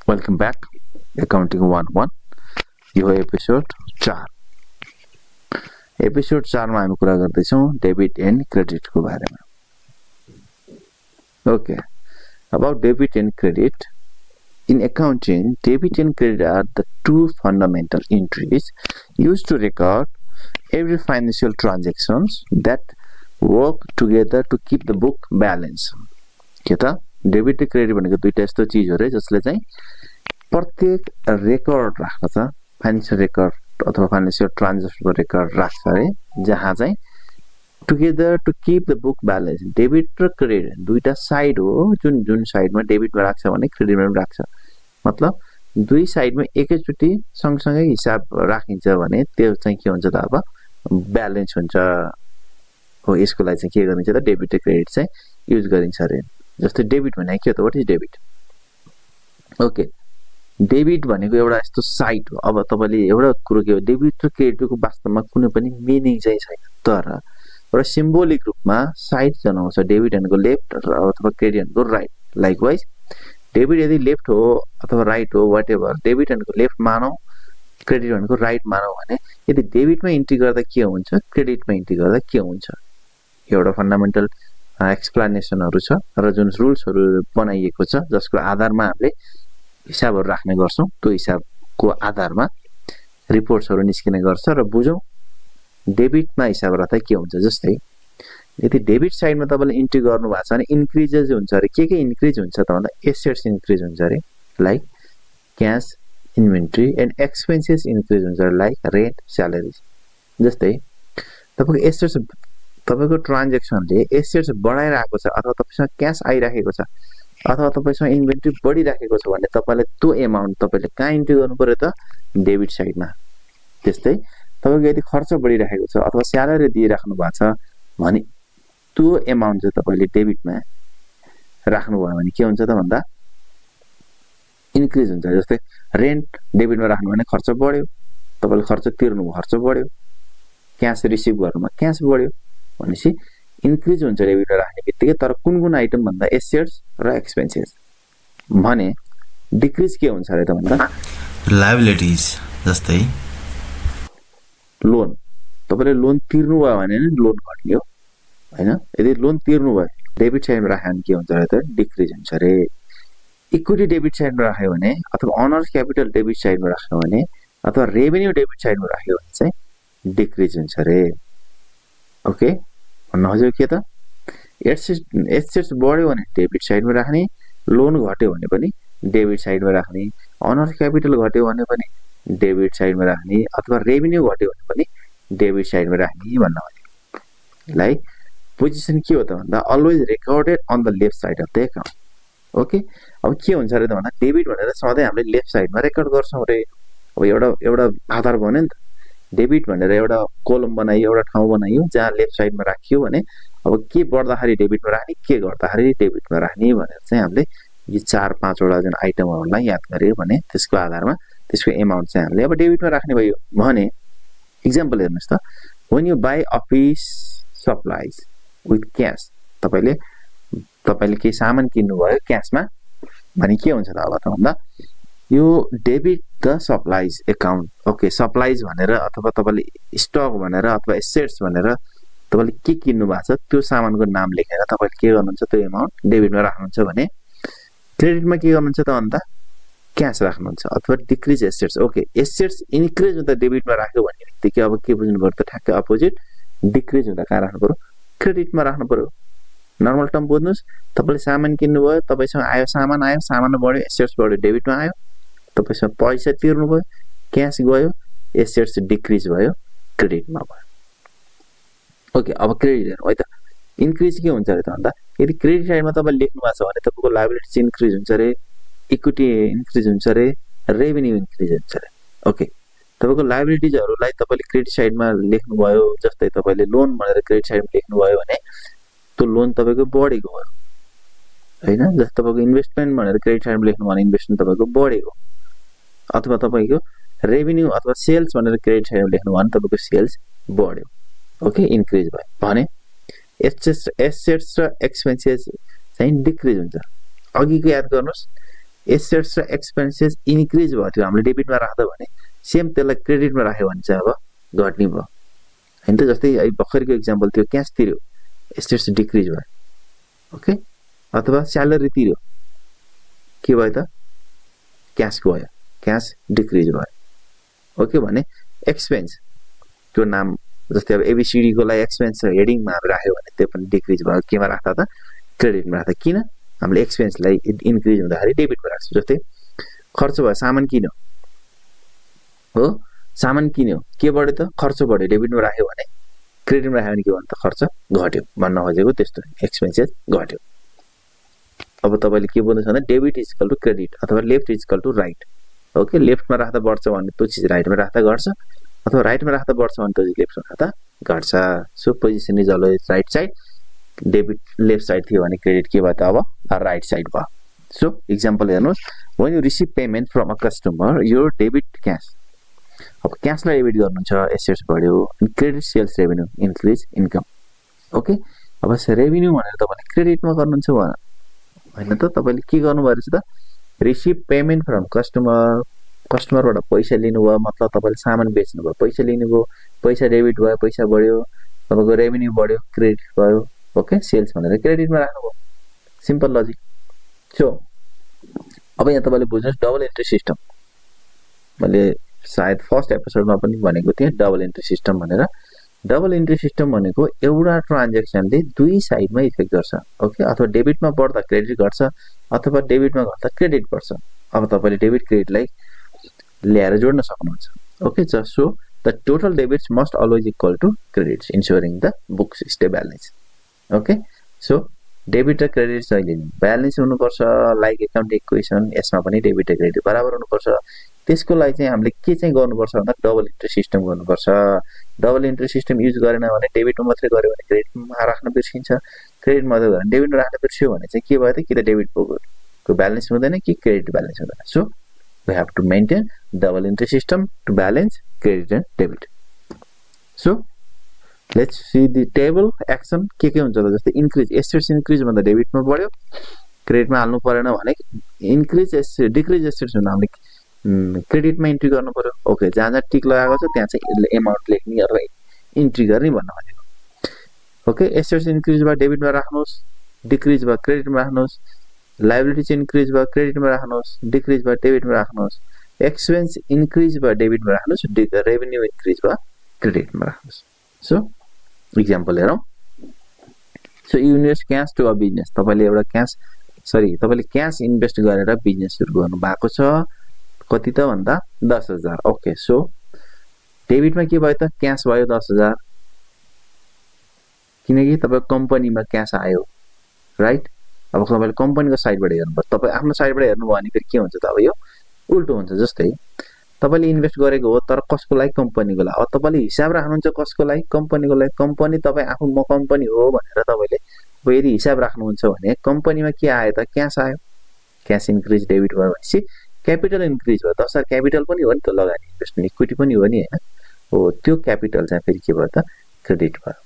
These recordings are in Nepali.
Welcome back. Accounting 101. यो हो एपिसोड 4. एपिसोड 4 मा हामी कुरा गर्दै छौं डेबिट एन्ड क्रेडिट को बारेमा. Okay. About debit and credit. In accounting, debit and credit are the two fundamental entries used to record every financial transactions that work together to keep the book balance. के त डेबिट र क्रेडिट भनेको दुईटा यस्तो चीज हो रे जसले चाहिँ प्रत्येक रेकर्ड राख्छ, फाइनान्शियल रेकर्ड अथवा फाइनान्शियल ट्रान्ज्याक्सनको रेकर्ड राख्छ रे, जहाँ चाहिँ together to keep the book balance. Debit र क्रेडिट दुईटा साइड हो, जुन साइडमा डेबिटमा राख्छ भने क्रेडिटमा पनि राख्छ. मतलब दुई साइडमा एकैचोटी सँगसँगै हिसाब राखिन्छ भने त्यो चाहिँ के हुन्छ त अब ब्यालेन्स हुन्छ हो. यसको लागि चाहिँ के गरिन्छ त डेबिट र क्रेडिट चाहिँ युज गरिन्छ रे. जस्तै डेबिट भने के हो त, what is debit? Okay, debit भनेको एउटा यस्तो साइट हो. अब तपाईले एउटा कुरो के हो, डेबिट र क्रेडिटको वास्तवमा कुनै पनि मिनिङ चाहिँ छैन, तर एउटा सिम्बोलिक रूपमा साइड जनाउँछ. डेबिट भनेको लेफ्ट अथवा क्रेडिट भनेको राइट. लाइकवाइज डेबिट यदि लेफ्ट हो अथवा राइट हो, व्हाटएभर, डेबिट भनेको लेफ्ट मानौ, क्रेडिट भनेको राइट मानौ भने यदि डेबिटमा इन्ट्री गर्दा के हुन्छ, क्रेडिटमा इन्ट्री गर्दा के हुन्छ, एउटा फन्डामेन्टल एक्सप्लेनेसनहरु छ र जुन रुल्सहरु बनाइएको छ जसको आधारमा हामीले हिसाबहरु राख्ने गर्छौं. त्यो हिसाबको आधारमा रिपोर्ट्सहरु निस्किने गर्छ र बुझौं डेबिटमा हिसाब राख्दा के हुन्छ. जस्तै यदि डेबिट साइडमा तपाईले इन्ट्री गर्नु भएको छ भने इन्क्रिजेस हुन्छ रे. के इन्क्रिज हुन्छ त भन्दा एसेट्स इन्क्रिज हुन्छ रे, like cash, inventory, and expenses increase हुन्छ रे, लाइक रेन्ट, स्यालेरीज. जस्तै तपाईको एसेट्स, तपाईको ट्रान्ज्याक्सनले एसेट्स बढाइराखेको छ अथवा तपाईसँग क्याश आइराखेको छ अथवा तपाईसँग इन्भेन्टरी बढिराखेको छ भने तपाईले त्यो एमाउन्ट तपाईले कहाँ इन्ट्री गर्नु पर्यो त, डेबिट साइडमा. त्यस्तै तपाईको यदि खर्च बढिराखेको छ अथवा स्यालेरी दिइराख्नु भएको छ भने त्यो एमाउन्ट चाहिँ तपाईले डेबिटमा राख्नु भयो भने के हुन्छ त भन्दा इन्क्रिज हुन्छ. जस्तै रेन्ट डेबिटमा राख्नु भने खर्च बढ्यो, तपाईले खर्च तिर्नु भयो, खर्च बढ्यो, क्याश रिसिभ गर्नुमा क्याश बढ्यो भनेपछि इन्क्रिज हुन्छ डेबिटमा राख्ने बित्तिकै. तर कुन आइटम भन्दा एसेट्स र एक्सपेन्सेस भने डिक्रिज के हुन्छ रे त भन्दा लायबिलिटीज. जस्तै लोन, तपाईले लोन तिर्नु भयो भने लोन घट्ने हो हैन. यदि लोन तिर्नु भयो डेबिट साइडमा राख्यो भने के हुन्छ रे त डिक्रिज हुन्छ रे. इक्विटी डेबिट साइडमा राख्यो भने अथवा अनर्स क्यापिटल डेबिट साइडमा राख्यो भने अथवा रेभेन्यू डेबिट साइडमा राख्यो भने चाहिँ डिक्रिज हुन्छ रे. ओके, भन्न खोजेको के त, एसेट्स बढ्यो भने डेबिट साइडमा राख्ने, लोन घट्यो भने पनि डेबिट साइडमा राख्ने, अनर्स क्यापिटल घट्यो भने पनि डेबिट साइडमा राख्ने अथवा रेभेन्यू घट्यो भने पनि डेबिट साइडमा राख्ने भन्न खोजेको. लाइक पोजिसन के हो त भन्दा always recorded on the left side of the account. Okay, अब के हुन्छ रे त भन्दा डेबिट भनेर सधैँ हामीले लेफ्ट साइडमा रेकर्ड गर्छौं रे. अब एउटा आधार बन्यो नि त, डेबिट भनेर एउटा कोलम बनाइयो, एउटा ठाउँ बनाइयो जहाँ लेफ्ट साइडमा राखियो भने अब के बढ्दाखेरि डेबिटमा राख्ने, के गर्दाखेरि डेबिटमा राख्ने भनेर चाहिँ हामीले यी 4-5 वटा जुन आइटमहरुलाई याद गर्यो भने त्यसको आधारमा त्यसको एमाउन्ट चाहिँ हामीले अब डेबिटमा राख्ने भयो भने. एक्जाम्पल हेर्नुस् त, when you buy office supplies with cash, तपाईले के सामान किन्नु भयो क्याशमा भने के हुन्छ त अब त भन्दा यो debit the supplies account. Okay, supplies भनेर अथवा तपाईले स्टक भनेर अथवा एसेट्स भनेर तपाईले के किन्नु भएको छ त्यो सामानको नाम लेखेर तपाईले के गर्नुहुन्छ त्यो एमाउन्ट डेबिटमा राख्नुहुन्छ भने क्रेडिटमा के गर्नुहुन्छ त भन्दा क्याश राख्नुहुन्छ अथवा decrease assets. Okay, assets increase हुँदा डेबिटमा राख्यो भने बित्तिकै अब के बुझ्नु पर्यो त, ठ्याक्कै अपोजिट, डिक्रिज हुँदा कहाँ राख्नु पर्यो, क्रेडिटमा राख्नु पर्यो. नर्मल टर्म बुझ्नुस्, तपाईले सामान किन्नु भयो, तपाईसँग आयो, सामान बढ्यो, एसेट्स बढ्यो, डेबिटमा आयो. तपाईसँग पैसा तिर्नु भयो, क्याश गयो, एसेट्स डिक्रिज भयो, क्रेडिटमा भयो. ओके, अब क्रेडिट हेरौँ है त. इन्क्रिज के हुन्छ रे त भन्दा यदि क्रेडिट साइडमा तपाईले लेख्नु भएको छ भने तपाईको लायबिलिटीज इन्क्रिज हुन्छ रे, इक्विटी इन्क्रिज हुन्छ रे, रेभेन्यू इन्क्रिज हुन्छ रे. ओके, तपाईको लायबिलिटीजहरुलाई तपाईले क्रेडिट साइडमा लेख्नु भयो, जस्तै तपाईले लोन भनेर क्रेडिट साइडमा लेख्नु भयो भने त्यो लोन तपाईको बढेको हो हैन. जस्तै तपाईको इन्भेस्टमेन्ट भनेर क्रेडिट साइडमा लेख्नु भने इन्भेस्टमेन्ट तपाईको बढेको, अथवा तपाईको रेभेन्यू अथवा सेल्स भनेर क्रेडिट साइडमा लेख्नु भने तपाईको सेल्स बढ्यो. ओके, इन्क्रिज भयो भने एसेट्स र एक्सपेन्सेस चाहिँ डिक्रिज हुन्छ. अघिको याद गर्नुस्, एसेट्स र एक्सपेन्सेस इन्क्रिज भयो त्यो हामीले डेबिटमा राख्दा भने सेम त्यसलाई क्रेडिटमा राख्यो भने चाहिँ अब घट्ने भयो हैन त। जस्तै अहिले भर्खरको एक्जाम्पल थियो क्यास तिर्यो एसेट्स डिक्रिज भयो ओके, अथवा स्यालेरी तिर्यो के भयो त क्यास गयो क्यास डिक्रिज भयो ओके। भने एक्सपेन्स त्यो नाम जस्तै अब एबीसीडी को लागि एक्सपेन्स हेडिङमा राख्यो भने त्यो पनि डिक्रिज भयो केमा राख्दा त क्रेडिटमा राख्दा। किन हामीले एक्सपेन्सलाई इन्क्रिज हुँदाखेरि डेबिटमा राख्छौँ। जस्तै खर्च भयो सामान किन्यो हो, सामान किन्यो के बढ्यो त खर्च बढ्यो डेबिटमा राख्यो भने, क्रेडिटमा राख्यो भने के भन्नु त खर्च घट्यो भन्न खोजेको त्यस्तो एक्सपेन्सेस घट्यो। अब तपाईले के बोल्नु छ भने debit is equal to credit अथवा left is equal to right okay. लेफ्टमा राख्दा बढ्छ भने त्यो चिज राइटमा राख्दा घट्छ अथवा राइटमा राख्दा बढ्छ भने त्यो चिज लेफ्टमा राख्दा घट्छ। So position is always right side, debit left side थियो भने क्रेडिट के भयो त अब राइट साइड भयो। सो एक्जाम्पल हेर्नुहोस्, when you receive payment from a customer your debit cash, अब क्याशलाई डेबिट गर्नुहुन्छ एसेट्स बढ्यो, credit sales revenue increase income okay. अब रेभेन्यू भनेर तपाईले क्रेडिटमा गर्नुहुन्छ हैन त, तपाईले के गर्नुभयो रहेछ त रिसिभ पेमेन्ट फ्रम कस्टमर, कस्टमरबाट पैसा लिनुभयो मतलब तपाईले सामान बेच्नुभयो पैसा लिनुभयो, पैसा डेबिट भयो पैसा बढ्यो तपाईको रेभेन्यू बढ्यो क्रेडिट भयो ओके। सेल्स भनेर क्रेडिटमा राख्नुभयो, सिम्पल लजिक। सो अब यहाँ तपाईले बुझ्नुहोस् डबल एन्ट्री सिस्टम, मैले सायद फर्स्ट एपिसोडमा पनि भनेको थिएँ डबल एन्ट्री सिस्टम भनेर। डबल एन्ट्री सिस्टम भनेको एउटा ट्रान्ज्याक्सनले दुई साइडमा इफेक्ट गर्छ ओके, अथवा डेबिटमा बढ्दा क्रेडिट घट्छ अथवा डेबिटमा घट्दा क्रेडिट बढ्छ। अब तपाईले डेबिट क्रेडिटलाई ल्याएर जोड्न सक्नुहुन्छ okay. So the total debits must always equal to credits ensuring the books stay balance okay. So debit र क्रेडिट जहिले ब्यालेन्स हुनुपर्छ लाइक एकाउन्ट इक्वेसन, यसमा पनि डेबिट र क्रेडिट बराबर हुनुपर्छ। त्यसको लागि चाहिँ हामीले के चाहिँ गर्नुपर्छ भन्दा डबल एन्ट्री सिस्टम गर्नुपर्छ। डबल एन्ट्री सिस्टम युज गरेन भने डेबिटमा मात्रै गर्यो भने क्रेडिटमा राख्न बिर्सिन्छ, क्रेडिट मात्रै गरेर डेबिटमा राख्न बिर्सियो भने चाहिँ के भयो त कि त डेबिटको ब्यालेन्स हुँदैन कि क्रेडिट ब्यालेन्स हुँदैन। So we have to maintain double entry system to balance credit and debit. So let's see the table action के हुन्छ त। जस्तै इन्क्रिज एसेट्स इन्क्रिज भन्दा डेबिटमा बढ्यो, क्रेडिटमा हाल्नु परेन भने इन्क्रिज एसेट्स डिक्रिज एसेट्स हुँदा हामीले क्रेडिटमा इन्ट्री गर्नु पर्यो ओके। जहाँ जहाँ टिक लगाएको छ त्यहाँ चाहिँ एमाउन्ट लेख्ने र इन्ट्री गर्ने भन्न खोजेको ओके। एसेट्स इन्क्रिज भयो डेबिटमा राख्नुहोस्, डिक्रिज भयो क्रेडिटमा राख्नुहोस्, लायबिलिटी इन्क्रिज भयो क्रेडिटमा राख्नुहोस्, डिक्रिज भयो डेबिटमा राख्नुहोस्, एक्सपेन्स इन्क्रिज भयो डेबिटमा राख्नुहोस्, रेभेन्यू इन्क्रिज भयो क्रेडिटमा राख्नुहोस्। सो एक्जाम्पल हेरौँ। So you invest cash to a business, तपाईले एउटा तपाईले क्याश इन्भेस्ट गरेर बिजनेस सुरु गर्नु भएको छ कति त भन्दा 10,000 ओके। सो डेबिटमा के भयो त क्याश भयो 10,000 किनकि तपाईको कम्पनीमा क्याश आयो राइट। अब तपाईले कम्पनीको साइडबाट हेर्नुपर्छ, तपाई आफ्नो साइडबाट हेर्नुभयो भने फेरि के हुन्छ त अब यो उल्टो हुन्छ। जस्तै तपाईले इन्भेस्ट गरेको हो तर कसको लागि कम्पनीको लागि, अब तपाईले हिसाब राख्नुहुन्छ कसको लागि कम्पनीको लागि। कम्पनी तपाई आफू म कम्पनी हो भनेर तपाईले अब यदि हिसाब राख्नुहुन्छ भने कम्पनीमा के आयो त क्याश आयो, क्याश इन्क्रिज डेबिट भयो भनेपछि क्यापिटल इन्क्रिज भयो। 10,000 क्यापिटल पनि हो नि त, लगानी इन्भेस्टमेन्ट इक्विटी पनि हो नि हैन हो, त्यो क्यापिटल चाहिँ फेरि के भयो त क्रेडिट भयो।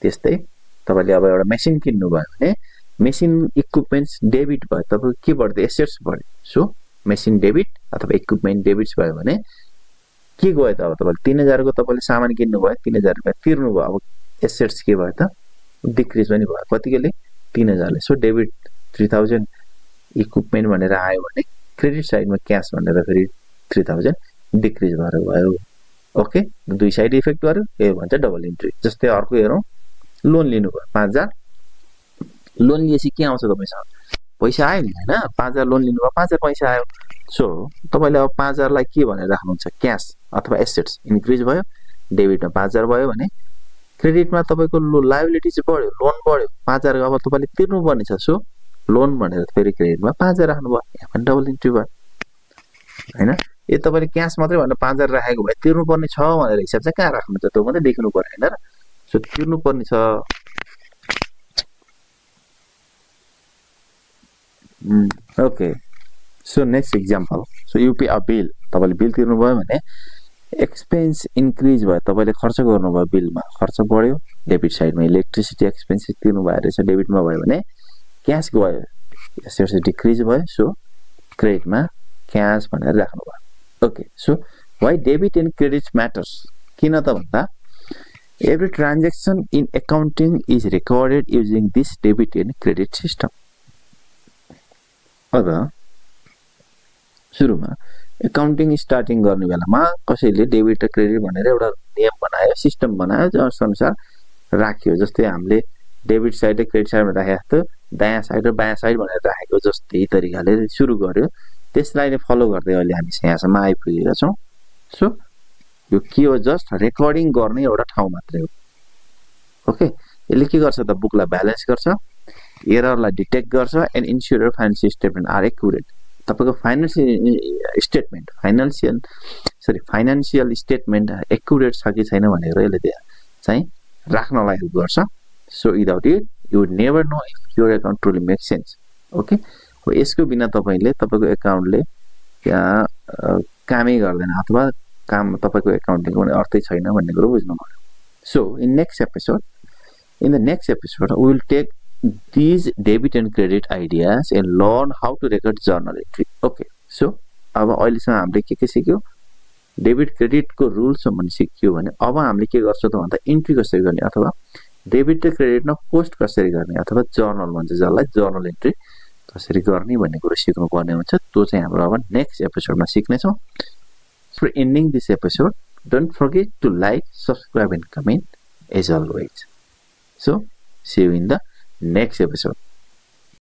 त्यस्तै तपाईले अब एउटा मेसिन किन्नु भयो भने मेसिन इक्विपमेन्ट्स डेबिट भयो, तपाईको के बढ्यो एसेट्स बढ्यो। सो मेसिन डेबिट अथवा इक्विपमेन्ट डेबिट्स भयो भने के गयो त अब तपाईले 3,000 को तपाईले सामान किन्नु भयो 3,000 रुपैयाँ तिर्नु भयो, अब एसेट्स के भयो त डिक्रिज पनि भयो कतिले 3,000 ले। सो डेबिट 3,000 इक्विपमेन्ट भनेर आयो भने क्रेडिट साइडमा क्याश भनेर फेरि 3,000 डिक्रिज भएर भयो ओके। दुई साइड इफेक्ट गर्यो, यो भन्छ डबल इन्ट्री। जस्तै अर्को हेरौँ, लोन लिनु भयो 5,000, लोन लिएपछि के आउँछ तपाईसँग पैसा आयो नि हैन, 5,000 लोन लिनु भयो 5,000 पैसा आयो। सो तपाईले अब 5,000 लाई के भनेर राख्नुहुन्छ क्याश अथवा एसेट्स इन्क्रिज भयो, डेबिटमा 5,000 भयो भने क्रेडिटमा तपाईको लायबिलिटीज बढ्यो, लोन बढ्यो 5,000 अब तपाईले तिर्नु पर्ने छ। सो लोन भनेर फेरि क्रेडिटमा 5,000 राख्नु भयो, यहाँ पनि डबल इन्ट्री भयो हैन। यो तपाईले क्याश मात्रै भनेर 5,000 राखेको भए तिर्नु पर्ने छ भनेर हिसाब चाहिँ कहाँ राख्नुहुन्छ त्यो मात्रै देख्नु पर्यो हैन र। सो तिर्नु पर्ने छ okay. So next example, so UP a bill, तपाईले बिल तिर्नु भयो भने एक्सपेन्स इन्क्रिज भयो, तपाईले खर्च गर्नुभयो बिलमा, खर्च बढ्यो डेबिट साइडमा, इलेक्ट्रिसिटी एक्सपेन्सेस तिर्नु भयो रहेछ डेबिटमा भयो भने क्याश गयो एसेट्स डिक्रिज भयो। सो क्रेडिटमा क्याश भनेर राख्नु भयो okay so why debit and credit matters किन त भन्दा every transaction in accounting is recorded using this debit and credit system अब सुरुमा एकाउन्टिङ स्टार्टिङ गर्ने बेलामा कसैले डेबिट र क्रेडिट भनेर एउटा नियम बनायो सिस्टम बनायो जस अनुसार राख्यो जस्तै हामीले डेबिट साइड र क्रेडिट साइडमा राखेको त दायाँ साइड र बायाँ साइड भनेर राखेको जस्तै तरिकाले सुरु गर्यो त्यसलाई नै फलो गर्दै अहिले हामी यहाँसम्म आइपुगेका छौं सो यो के हो जस्ट रेकर्डिङ गर्ने एउटा ठाउँ मात्रै हो ओके यसले के गर्छ त बुकलाई ब्यालेन्स गर्छ एररलाई डिटेक्ट गर्छ and ensure financial statement are accurate तपाईको फाइनान्शियल स्टेटमेन्ट एक्युरेट छ कि छैन भनेर यसले चाहिँ राख्नलाई हेल्प गर्छ so without it you would never know if your account truly make sense okay हो यसको बिना तपाईले तपाईको अकाउन्टले कामै गर्दैन अथवा काम तपाईको एकाउन्टिङको कुनै अर्थै छैन भन्ने कुरा बुझ्नु पर्यो so in the next episode we will take these debit and credit ideas and learn how to record journal entry okay so अब अहिलेसम्म हामीले के सिक्यो डेबिट क्रेडिट को रुल्स पनि सिक्यो भने अब हामीले के गर्छौं त भन्दा इन्ट्री कसरी गर्ने अथवा डेबिट र क्रेडिटमा पोस्ट कसरी गर्ने अथवा जर्नल भन्छ जसलाई जर्नल एन्ट्री कसरी गर्ने भन्ने कुरा सिक्नु पर्ने हुन्छ त्यो चाहिँ हाम्रो अब नेक्स्ट एपिसोडमा सिक्ने छौं For ending this episode, don't forget to like, subscribe and comment as always. So, see you in the next episode.